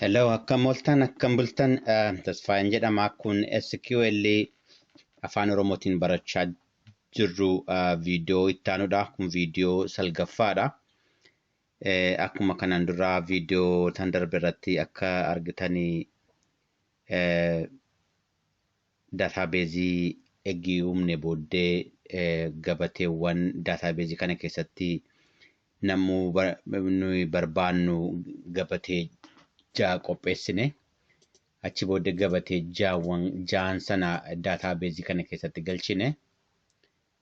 Hello, akkam ooltan, akkam bultan. Tasfaayeen jedhama. Kun SQL Afaan Oromootiin barachaa jirru viidiyoo itti aanudha. Kun viidiyoo salgaffaadha. Akkuma kanaan dura viidiyoo tan darbe irratti akka argitanii daataabeezii eegii uumne booddee gabateewwan daataabeezii kana keessatti namuu nuyi barbaannu gabatee 6 qopheessine. Achi booddee gabatee ja'an sana daataabeezii kana keessatti galchine.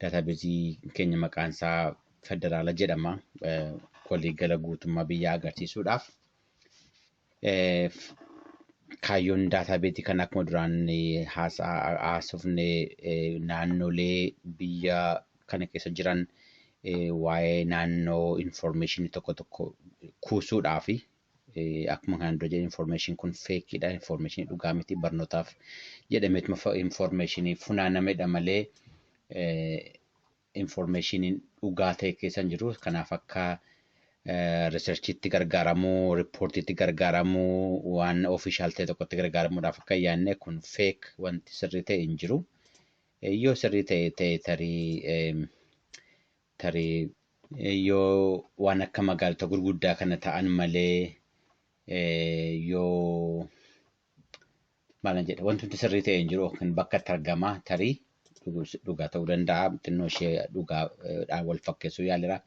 Daataabeezii keenya maqaan isaa federaala jedhama. Waliigala guutummaa biyyaa agarsiisuudhaaf. Kaayyoon daataabeezii kana akkuma duraan haasofne naannolee biyya kana keessa jiran waa'ee naannoo infoormeeshinii tokko tokko kuusuudhaafi. Akkuma kanaan dura jedhe, infoormeeshin kun feekiidha. Infoormeeshinii dhugaa miti, barnootaaf jedhameetuma infoormeeshinii funaanamedha malee infoormeeshiniin dhugaa ta'e keessa hin jiru. Kanaaf akka riisarchiitti gargaaramuu, riippoortiitti gargaaramuu, waan ofishaal ta'e tokkotti gargaaramuudhaaf akka hin yaadne, kun feek, wanti sirrii ta'e hin jiru. Yoo sirrii ta'e tarii yoo waan akka magaalota gurguddaa kana ta'an malee, yoo maalan jedha, wanti nuti sirrii ta'e hin jiru yookiin bakka itti argamaa tarii dhugaa ta'uu danda'a. Xinnoo ishee dhugaadhaan wal fakkeessuu yaaleera.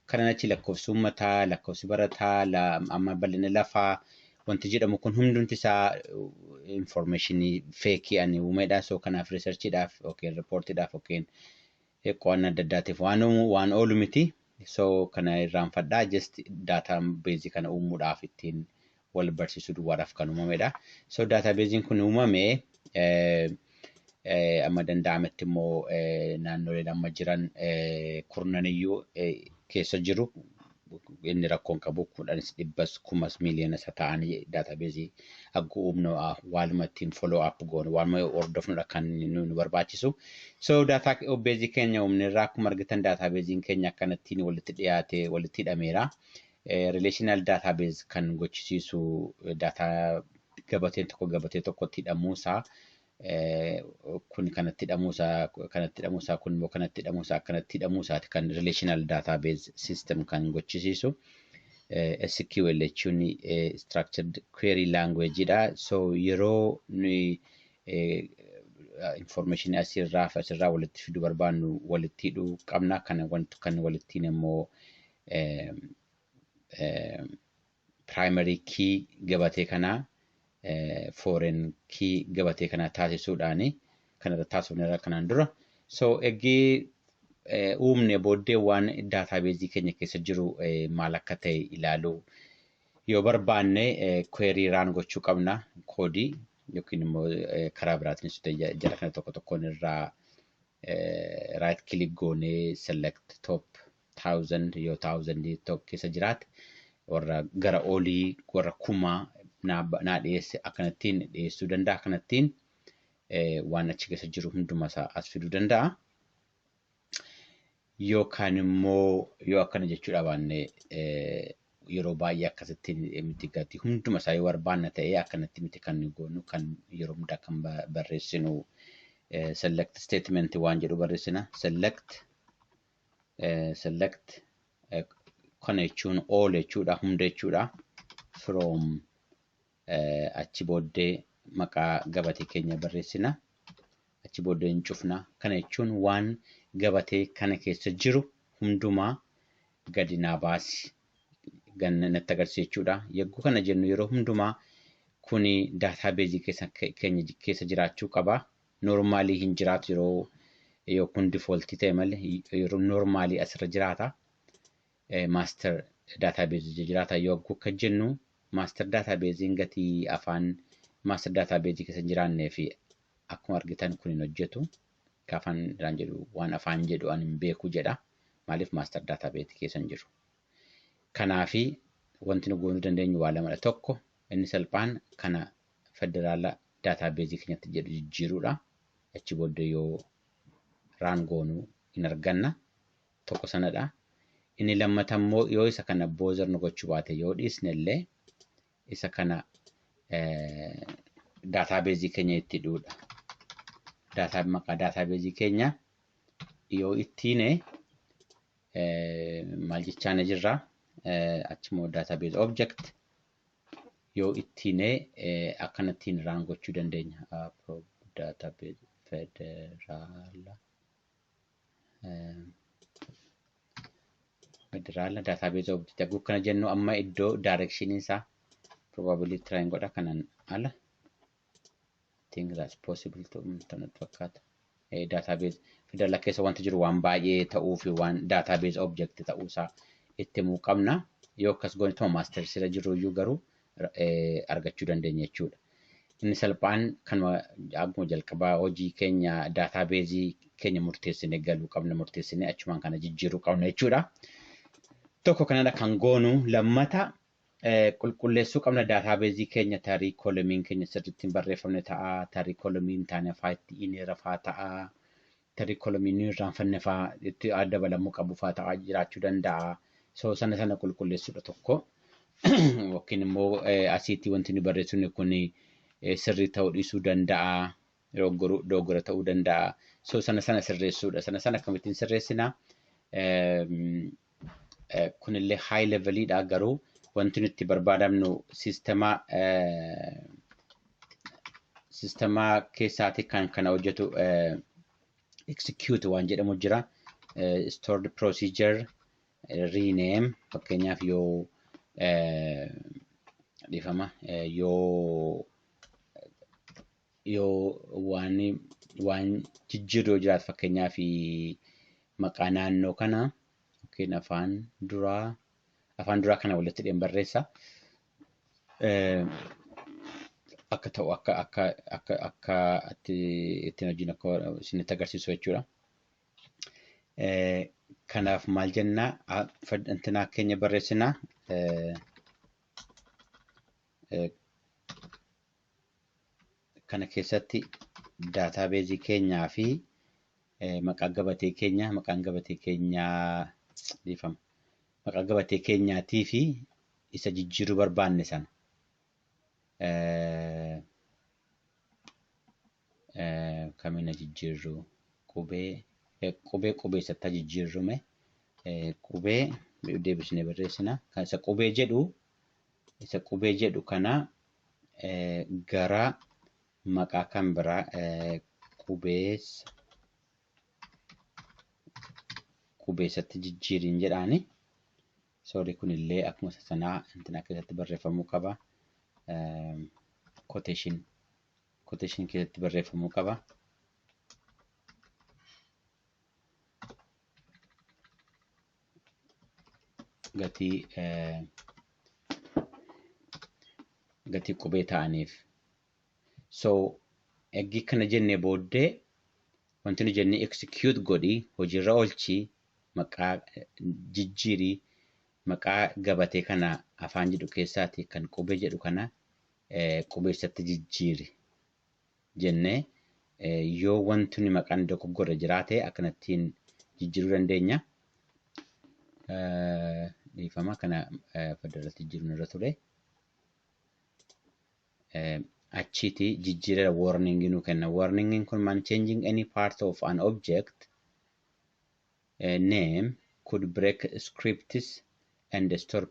Kanan achi lakkoofsi uummataa, lakkoofsi barataa, amma bal'ina lafaa wanti jedhamu kun hundumti isaa infoormeeshinii feekii ani uumedha. So kanaaf riisarchiidhaaf yookiin riippoortiidhaaf yookiin qo'annaa adda addaatiif waan oolu miti. So kana irraanfadhaa, just daataabeezii kana uumuudhaaf ittiin wal barsiisuu duwwaadhaaf kan uumamedha. So daataabeeziin kun uumame, amma danda'ametti immoo naannoleen amma jiran kurnaniyyuu keessa jiru. Inni rakkoon qabu 10s, 100s, 1000s, miiliyoona isa ta'anii daataabeezii akka uumnu waanuma ittiin follow up goonu, waanuma hordofnudha kan nu barbaachisu. So daataabeezii keenya uumne irraa akkuma argitan daataabeeziin keenya akkanattiin walitti dhiyaate, walitti hidhameera. Relational database kan gochisiisu daataa gabateen tokko gabatee tokkotti hidhamuusaa, kun kanatti hidhamuusaa, kanatti hidhamuusaa, kun immoo kanatti hidhamuusaa, akkanatti hidhamuusaati kan relational database system kan gochisiisu. SQL jechuun structured query language dha. So yeroo nuyi information asirraa fi asirraa walitti fiduu barbaannu walitti hidhuu qabna. Kana wanti kan walittiin immoo primary key gabatee kanaa foreign key gabatee kanaa taasisuudhaani kan irra taasifne kanaan dura. So eggee uumne booddee waan daataabeezii keenya keessa jiru maal akka ta'e ilaaluu yoo barbaanne query run gochuu qabna, koodii yookiin immoo karaa biraatiinis jara kana tokko tokkoon irraa right click goonee select top 1000, yoo thousand tokko keessa jiraate warra gara olii warra kumaa naa dhiyeesse, akkanattiin dhiyeessuu danda'a, akkanattiin waan achi keessa jiru hunduma isaa as fiduu danda'a. Yookaan immoo yoo akkana jechuudha baanne, yeroo baay'ee akkasittiin miti, gati hunduma isaa yoo barbaanna ta'ee akkanatti miti kan goonu. Kan yeroo hundaa kan barreessinu select statement waan jedhu barreessina. Select kana jechuun all jechuudha, hunda jechuudha. From, achi booddee maqaa gabatee keenya barreessina. Achi booddee hin cufna. Kana jechuun waan gabatee kana keessa jiru hundumaa gadi naa baasi, ganna natti agarsiisa jechuudha. Yogguu kana jennu yeroo hundumaa kuni daataabeezii keessa keenya keessa jiraachuu qaba. Normaalii hin jiraatu yeroo yoo kun difooltii ta'e malee, yeroo normaalii asirra jiraata. Master daataabeezii jiraata. Yogguu akka jennu master daataabeeziin gatii afaan master daataabeezii keessa hin jiraannee fi akkuma argitan kun hin hojjetu. Afaan irraan jedhu waan afaan jedhu ani hin beeku jedha. Maaliif? Master daataabeezii keessa hin jiru. Kanaafi wanti nu goonuu dandeenyu waa lamadha. Tokko, inni salphaan kana federaala daataabeezii keenyatti jedhu jijjiiruudha. Achi booddee yoo run goonuu hin arganna. Tokko sanadha. Inni lammata immoo yoo isa kana bother nu gochuu baate, yoo dhiisne illee isa kana Database keenya itti hidhuudha. Maqaa database keenya yoo ittiine maal jechaane jirra, achimmoo database object yoo ittiine akkanattiin run gochuu dandeenya. Database federaala federaala database object akkuma kana jennu amma iddoo direction isaa probably try godha kanan ala. I think that's possible to natti fakkaata. Database federaala keessa wanti jiru waan baay'ee ta'uu fi waan database object ta'uusaa itti himuu qabna. Yoo akkas goone tuma masters irra jiru iyyuu garuu argachuu dandeenya jechuudha. Inni salphaan kanuma, akkuma jalqabaa hojii keenya database keenya murteessinee galuu qabna, murteessinee achumaan kana jijjiiruu qabna jechuudha. Tokko kanadha kan goonu. Lammata qulqulleessuu qabna database keenya. Tarii columniin keenya sirriitti hin barreeffamne ta'a, tarii columniin hin taane fa'aa itti ineera fa'aa ta'a, tarii columniin nu irraanfanne fa'aa itti dabalamuu qabu fa'aa ta'a jiraachuu danda'a. So sana sana qulqulleessuudha tokko. Yookiin immoo asiitti wanti nu barreessinu kun sirrii ta'uu dhiisuu danda'a. Dogoggora ta'uu danda'a. So sana sana sirreessuudha. Sana sana akkamittiin sirreessinaa? Kunillee high levelidha, garuu wanti nuti barbaadamnu system keessaati kan kana hojjetu execute waan jedhamu jira. Stored procedure rename, fakkeenyaaf yoo dhiifama, yoo waan jijjiirru yoo jiraatu, fakkeenyaaf maqaa naannoo kana yookiin afaan duraa kana walitti hidheen barreessa. Akka ta'u akka ittiin hojiin akka isinitti agarsiisu jechuudha. Kanaaf maal jennaa, intinaa keenya barreessinaa. Kana keessatti database keenyaa fi maqaa gabatee keenya, maqaan gabatee keenyaa, dhiifama, maqaa gabatee keenyaatii fi isa jijjiiruu barbaanne sana. Kamina jijjiirru, qubee qubeessatti jijjiirrume, qubee deebisnee barreessina. Kan isa qubee jedhu kana gara maqaa kan biraa qubeessatti jijjiiriin jedhaani. Sorry, kunillee akkuma isa sanaa intina keessatti barreeffamuu qaba. Quotation keessatti barreeffamuu qaba. Gatii qubee ta'aniif. So eggii kana jennee booddee wanti nu jennee execute godhii, hojiirra oolchii, maqaa jijjiirii, maqaa gabatee kana afaan jedhu keessaati kan qubee jedhu kana qubeessatti jijjiiri jennee, yoo wanti nu maqaan dogoggorre jiraate akkanattiin jijjiiruu dandeenya. Dhiifama, kana federaalatti jijjiiruun irra ture. Achiiti jijjiirera, warning nu kenna. Warning kun man changing any part of an object name could break scripts and store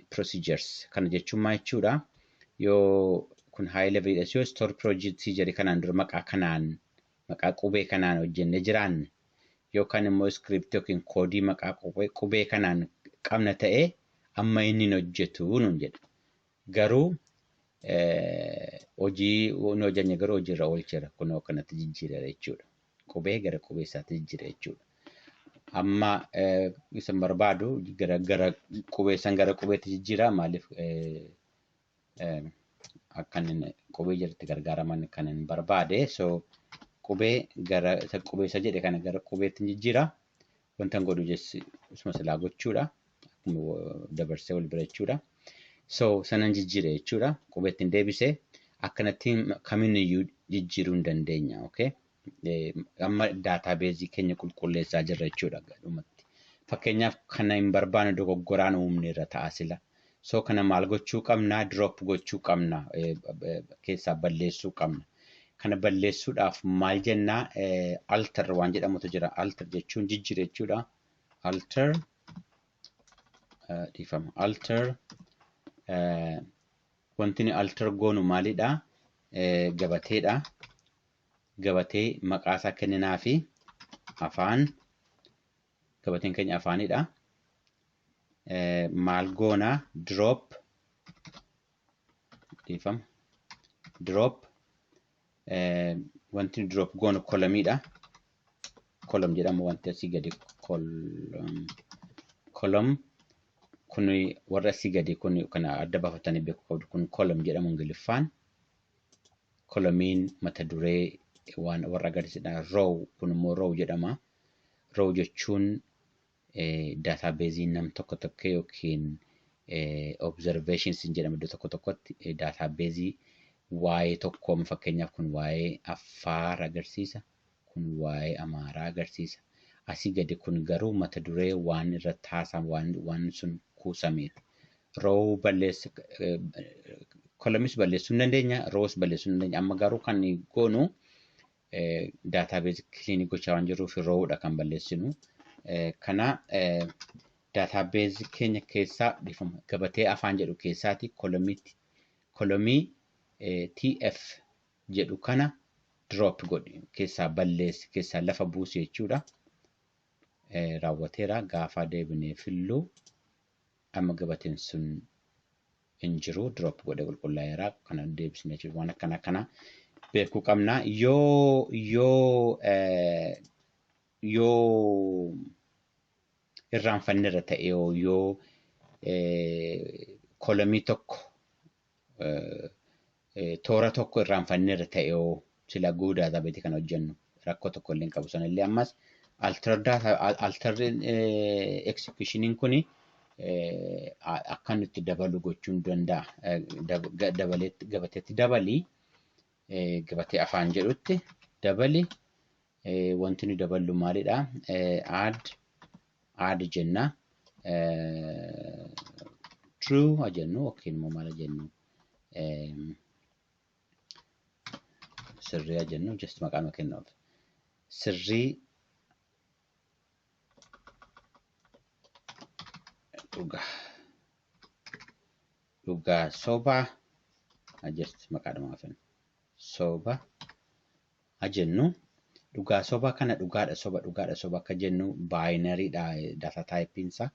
procedures. Kana jechuun maal jechuudha? Yoo kun high level yoo store procedure kanaan dura maqaa kanaan, maqaa qubee kanaan hojjennee jiraanne, yookaan immoo script yookiin koodii maqaa qubee kanaan qabna ta'ee, amma inni hin hojjetu nuun jedha. Garuu hojii nu hojjenne garuu hojiirra oolcheera, kunoo akkanatti jijjiireera jechuudha. Qubee gara qubeessaatti jijjiira jechuudha. Amma isan barbaadu gara qubeessan gara qubeetti jijjiira, maaliif akka inni qubee jalatti gargaaraman kan hin barbaade. So qubee gara isa qubeessa jedhe kana gara qubeetti jijjiira. Wanta godhu isuma silaa gochuudha. Akkuma dabarsee wal bira jechuudha. So sanan jijjiire jechuudha. Qubeetti hin deebisee, akkanatti kamiiniyyuu jijjiiruu hin dandeenya. Okay? Amma database keenya qulqulleessaa jirra jechuudha dhumatti. Fakkeenyaaf kana hin barbaanne, dogoggoraan uumne irra ta'a sila. So kana maal gochuu qabna? Drop gochuu qabna. Keessaa balleessuu qabna. Kana balleessuudhaaf maal jennaa? Alter waan jedhamutu jira. Alter jechuun jijjiira jechuudha. Alter, dhiifama. Alter, wanti nuyi alter goonu maalidha? Gabateedha. Gabatee maqaa isaa kenninaa fi afaan, gabateen keenya afaanidha. Maal goona? Drop, dhiifama. Drop, wanti nuyi drop goonu columniidha. Column jedhama wanti asii gadi, column kun, warra asii gadi kun kana adda baafatanii beekuu qabdu, kun column jedhamu Ingiliffaan. Columniin mata duree waan warra agarsiisidha. Row kun immoo row jedhama. Row jechuun databasei nam tokko tokko yookiin observations jedhama iddoo tokko tokkotti, databasei waa'ee tokkoo. Fakkeenyaaf, kun waa'ee Affaar agarsiisa. Kun waa'ee Amaaraa agarsiisa. Asii gadi kun garuu mata duree waan irratti haasa'amu, waan sun kuusameeti. Row balleessa, columnis balleessuu hin dandeenya, rows balleessuu hin dandeenya. Amma garuu kan goonu database clean gochaa waan jirruuf rowdha kan balleessinu. Kana database keenya keessaa, dhiifama, gabatee afaan jedhu keessaati columnii TF jedhu kana drop godhi, keessaa balleessi, keessaa lafa buusi jechuudha. Raawwateera. Gaafa deebinee filluu amma gabateen sun hin jiru, drop godhee qulqullaa'eera. Kana deebisnee jechuudha. Waan akkana kana beekuu qabna. Yoo irraanfanneerra ta'e, yoo columnii tokko, toora tokko irraanfanneerra ta'e, yoo sila guu databasei kana hojjennu rakkoo tokko illee hin qabu. Sanallee ammas alter executioniin kuni akka nutti dabalu gochuu ni danda'a. Gabateetti dabalii, gabatee afaan jedhutti dabali. Wanti nu daballu maalidha? Add jenna. True haa jennu yookiin immoo maal haa jennu? Sirrii haa jennu, just maqaa kennuuf. Sirrii, dhugaa. Dhugaa, sobaa, just maqaadhuma kennu. Soba haa jennu. Dhugaa soba kana, dhugaadha soba, dhugaadha soba akka jennu binarydha data typeiinsa.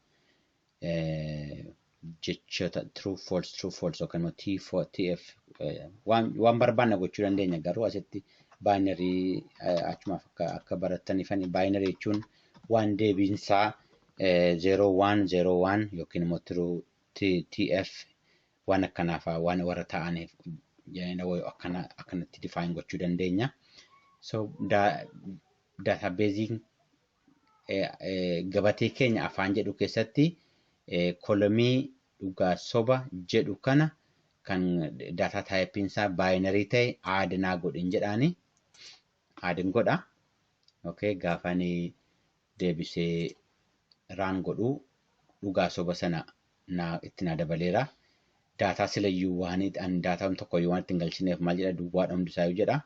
Jechoota true false, true false yookaan immoo T4 TF waan barbaanne gochuu dandeenya, garuu asitti binary achumaaf akka barattaniifani. Binary jechuun waan deebiinsaa 0101 yookiin immoo true TF waan akkanaaf waan warra ta'aniif akkana akkanatti define gochuu dandeenya. So databaseiin gabatee keenya afaan jedhu keessatti columnii dhugaa soba jedhu kana kan data typeiin isaa binary ta'e add naa godhin jedhaani. Addin godha. Okay, gaafa ani deebisee run godhu dhugaa soba sana naa itti naa dabaleera. Data silayyuu waan an dataan tokkoyyuu waan ittiin galchineef maal jedha? Duwwaadha hundisaayyuu jedha.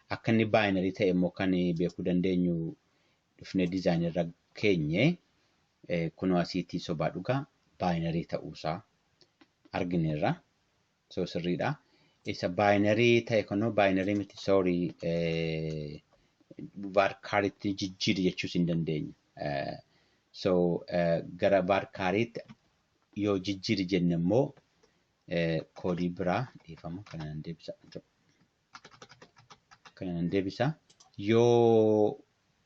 Akka inni binary ta'e immoo kan beekuu dandeenyu dhufnee designii irra keenye kunoo asiitii sobaa dhugaa binary ta'uusaa argineerra. So sirriidha. Isa binary ta'e kunoo binary miti, sorry, varcharitti jijjiiri jechuus hin dandeenya. So gara varcharitti yoo jijjiiri jenne immoo codeii biraa, dhiifama, kana nan deebisa. Kana nan deebisa. Yoo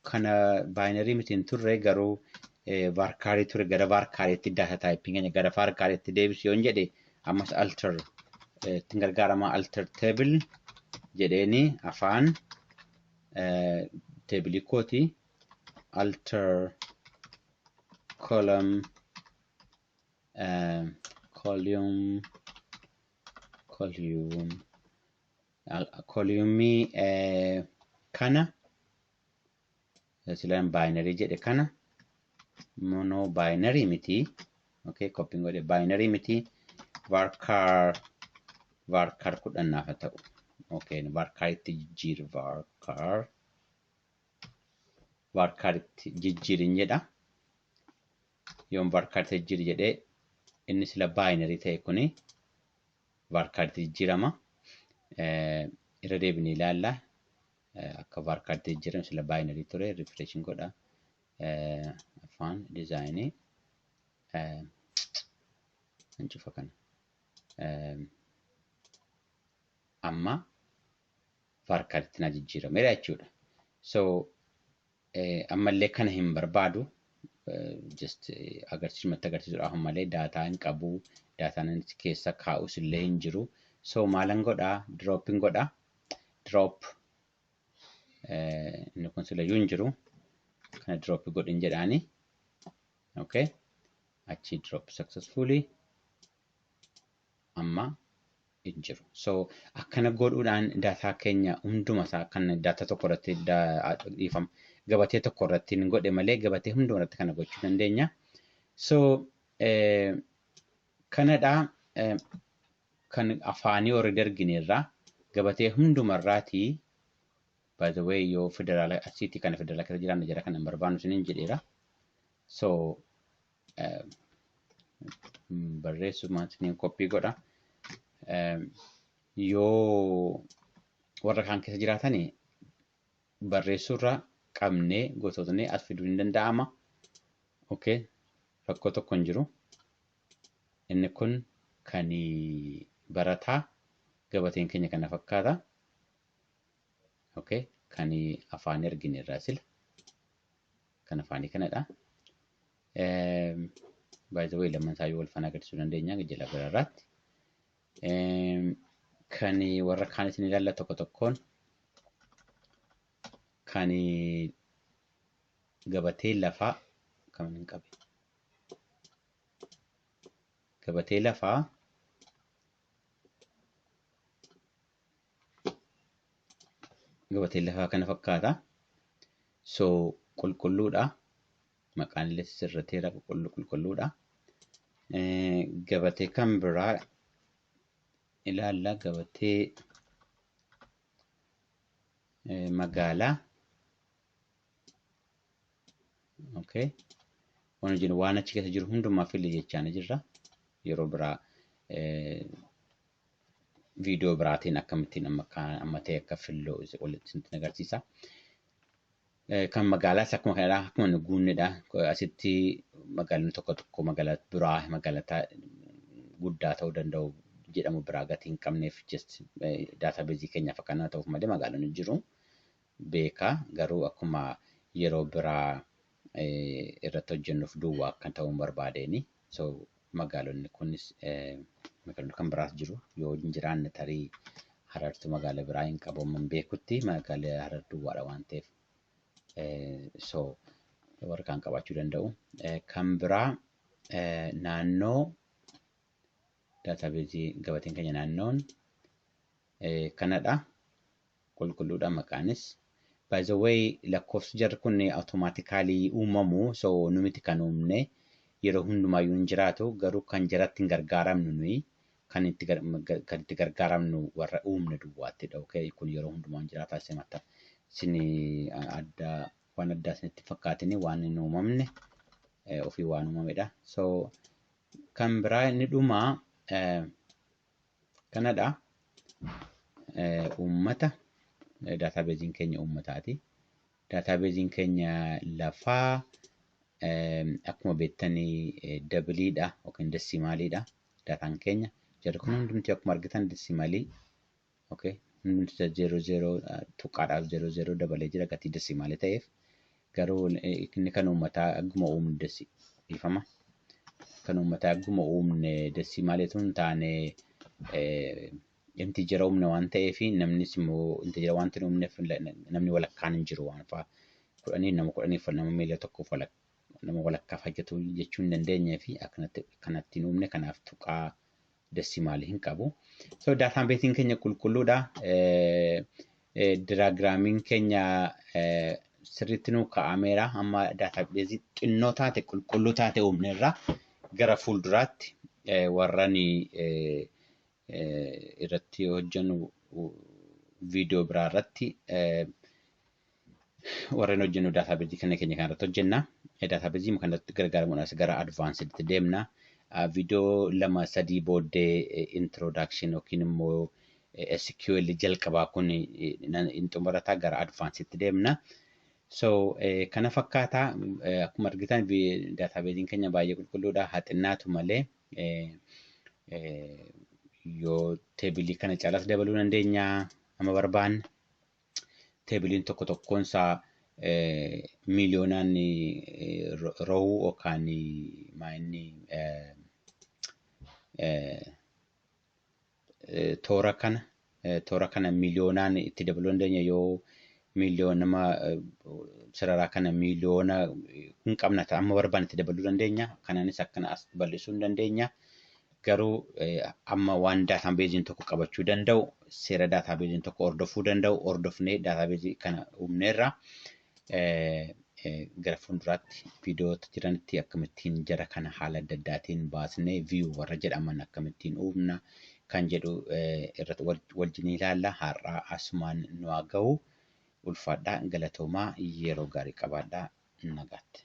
kana binary miti hin turre garuu varcharii ture, gara varcharitti data typeiin keenya gara varcharitti deebisu yoon jedhe, ammas alter ittiin gargaarama. Alter table jedheeni afaan tableii kooti alter column, column column columnii kana silaan binary jedhe kana mono binary miti. Okay, copying godhe, binary miti. Varchar, varchar 10 naaf haa ta'u. Okay, varcharitti jijjiiri, varchar. Varcharitti jijjiirin jedha. Yoon varcharitti jijjiiri jedhee, inni sila binary ta'e kuni varcharitti jijjiirama. Irra deebinee ilaalla. Akka varcharitti jijjiirame, sila binary ture, refresh godha. Afaan design nan cufa kana. Amma varcharitti na jijjiirameera jechuudha. So ammallee kana hin barbaadu. Just agarsiisumatti agarsiisuudhaaf malee daataa hin qabu. Daataan inni keessa kaa'us illee hin jiru. So maalan godhaa? Dropin godhaa. Drop, inni kun silayyuu hin jiru. Kana drop godhin jedhaani. Okay. Achi drop successfully. Amma hin jiru. So akkana godhuudhaan daataa keenya hunduma isaa kan daataa tokko irratti dhiifama, gabatee tokko irratti hin godhe malee gabatee hunduma irratti kana gochuu dandeenya. So kanadha kan afaanii already argineerra gabatee hundumarraatii. By the way, yoo federaala asiitti kana federaala keessa jiraanne jira kana hin barbaannu isiniin jedheera. So barreessuma isiniin copy godha. Yoo warra kaan keessa jiraatanii barreessuurra qabnee gosootni as fiduu hin danda'ama. Okay, rakkoo tokko hin jiru. Inni kun kan barataa, gabateen keenya kana fakkaata. Okay, kan afaan argine irraa sila. Kan afaanii kanadha. By the way, lamman isaayyuu wal faana agarsiisuu dandeenya jala gararraatti. Kan warra kaan isin ilaalla tokko tokkoon, kan gabatee lafaa kam hin qabe. Gabatee lafaa, gabatee lafaa kana fakkaata. So qulqulluudha. Maqaan illee sirrateera, qulqulluu qulqulluudha. Gabatee kan biraa ilaalla, gabatee magaalaa. Okay. Waan jennu waan achi keessa jiru hundumaa fili jechaa ni jirra. Yeroo biraa viidiyoo biraatiin akkamittiin amma amma ta'e akka filloo walitti isinitti agarsiisa. Kan magaalaas akkuma kanadha. Akkuma nu guunnedha. Asitti magaalonni tokko tokko magaalaa biraa, magaalota guddaa ta'uu danda'u jedhamu biraa gatii hin qabneef, just database keenyaaf akkana ta'uuf malee magaalonni jiru. Beekaa garuu akkuma yeroo biraa irratti hojjennuuf duwwaa akka ta'uu hin barbaadeeni. So magaalonni kunis, magaalonni kan biraas jiru. Yoo hin jiraanne tarii Harartu magaalaa biraa hin qabu amma beekutti, magaalaa Harar duwwaadha waan ta'eef. So warra kaan qabaachuu danda'u. Kan biraa naannoo, database gabateen keenya naannoon kanadha. Qulqulluudha maqaanis. By the way, lakkoofsi jarri kun automatically uumamu, so numiti kan uumne yeroo hundumaayyuu hin jiraatu, garuu kan jaratti hin gargaaramnu nuyi, kan itti gargaaramnu warra uumne duwwaattidha. Okay? Kun yeroo hundumaa hin jiraata, simata isin adda waan addaa isinitti fakkaatini waan hin uumamne ofii waan uumamedha. So kan biraa inni dhumaa kanadha. Uummata, databaseiin keenya uummataati. Databaseiin keenya lafaa akkuma beektanii doubleiidha yookiin decimaliidha daataan keenya. Jarri kun hundumti akkuma argitan decimal. Okay. Hundumti zero zero tuqaadhaaf zero zero dabalee jira gatii decimal ta'eef. Garuu inni kan uummataa akkuma uumne dhiifama. Kan uummataa akkuma uumne decimaliitu hin taane integer uumne waan ta'eef, namnis immoo integer waan hin uumneef namni walakkaan hin jiru, waan fa'aa 10 nama 10f nama miila tokkoof nama walakkaaf hojjetu jechuu hin dandeenyee fi akkanatti kanatti hin uumne, kanaaf tuqaa decimal hin qabu. So databaseiin keenya qulqulluudha. Diagramiin keenya sirriitti nuu kaa'ameera. Amma database xinnoo taate, qulqulluu taate uumneerra. Gara fuulduraatti Warran irratti hojjennu viidiyoo biraa irratti warreen hojjennu daataabeezii kana keenya kanarratti hojjenna. Daataabeezii kanatti gargaaramuudhaan gara advaansiitti deemna. Viidiyoo 2 3 booddee introduction yookiin immoo SQL jalqabaa kun hin xumurataa, gara advaansiitti deemna. So kana fakkaata. Akkuma argitan daataabeeziin keenya baay'ee qulqulluudha. Haa xinnaatu malee yoo teebilii kana caalaas dabaluu dandeenya amma barbaanne. Teebiliin tokko tokkoon isaa miiliyoonaan roowuu yookaan maayinni toora kana miiliyoonaan itti dabaluu dandeenya. Yoo miiliyoonama sararaa kana miiliyoona hin qabna ta'a, amma barbaanne itti dabaluu dandeenya. Kanaanis akkana as bal'isuu hin dandeenya. Garuu amma waan daataabeeziin tokko qabachuu danda'u, seera daataabeeziin tokko hordofuu danda'u hordofnee daataabeezii kana uumneerra. Gara fuulduraatti viidiyoota jiranitti akkamittiin jara kana haala adda addaatiin baasnee view warra jedhaman akkamittiin uumna kan jedhu irratti wajjin ilaalla. Har'aa asumaan nu haa ga'u. Ulfaadhaa, galatoomaa, yeroo gaarii qabaadhaa, nagaatti.